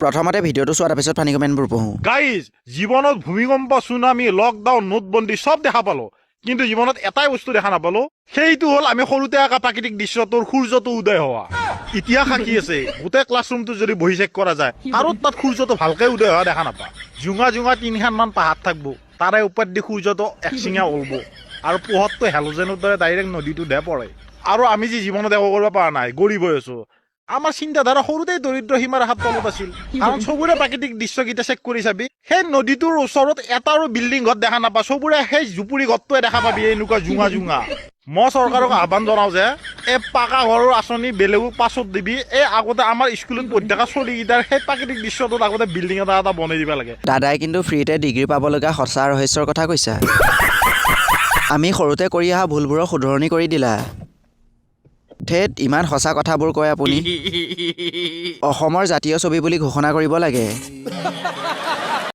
প্ৰথমতে ভিডিঅ'টো চোৱা, তাৰপিছত ফানি কমেণ্টবোৰ পঢ়োঁ। গাইজ, জীৱনত ভূমিকম্প, চুনামি, লকডাউন, নোটবন্দী চব দেখা পালো, কিন্তু জীৱনত এটাই বস্তু দেখা নাপালো। সেইটো হ'ল আমি সৰুতে আঁকা প্ৰাকৃতিক দৃশ্যটোৰ সূৰ্যটো উদয় হোৱা। ইতিহাস সাক্ষী আছে, গোটেই ক্লাছৰুমটো যদি বহি চেক কৰা যায় আৰু তাত সূৰ্যটো ভালকে উদয় হোৱা দেখা নাপা। জোঙা জোঙা তিনিখনমান পাহাৰ থাকব, তাৰে ওপৰত দি সূৰ্যটো একচিঙা ওলব আৰু পোহৰটো হেল'জেনৰ দৰে ডাইৰেক্ট নদীটোতহে পৰে। আৰু আমি যি জীৱনত একো কৰিব পৰা নাই, গৰীব হৈ আছো, আমাৰ চিন্তাধাৰা সৰুতেই দৰিদ্ৰ সীমাৰ ৰেখাৰ তলত আছিল। কাৰণ চবৰে প্ৰাকৃতিক দৃশ্যকেইটা চেক কৰি চাবি, সেই নদীটোৰ ওচৰত এটাৰো বিল্ডিং ঘৰ দেখা নাপা। চবৰে সেই জুপুৰি ঘৰটোৱে দেখা পাবি, এনেকুৱা জোঙা জোঙা। মই চৰকাৰক আহ্বান জনাওঁ যে এই পাকা ঘৰৰ আঁচনি বেলেগক পাছত দিবি, এই আগতে আমাৰ স্কুলত পঢ়ি থকা চলিকেইটাৰ সেই প্ৰাকৃতিক দৃশ্যটোত আগতে বিল্ডিং এটা এটা বনাই দিব লাগে। দাদাই কিন্তু ফ্ৰীতে ডিগ্ৰী পাব লগা সঁচা ৰহস্যৰ কথা কৈছা। আমি সৰুতে কৰি অহা ভুলবোৰৰ শুধৰণি কৰি দিলা। ধেত, ইমান সঁচা কথাবোৰ কয় আপুনি। অসমৰ জাতীয় ছবি বুলি ঘোষণা কৰিব লাগে।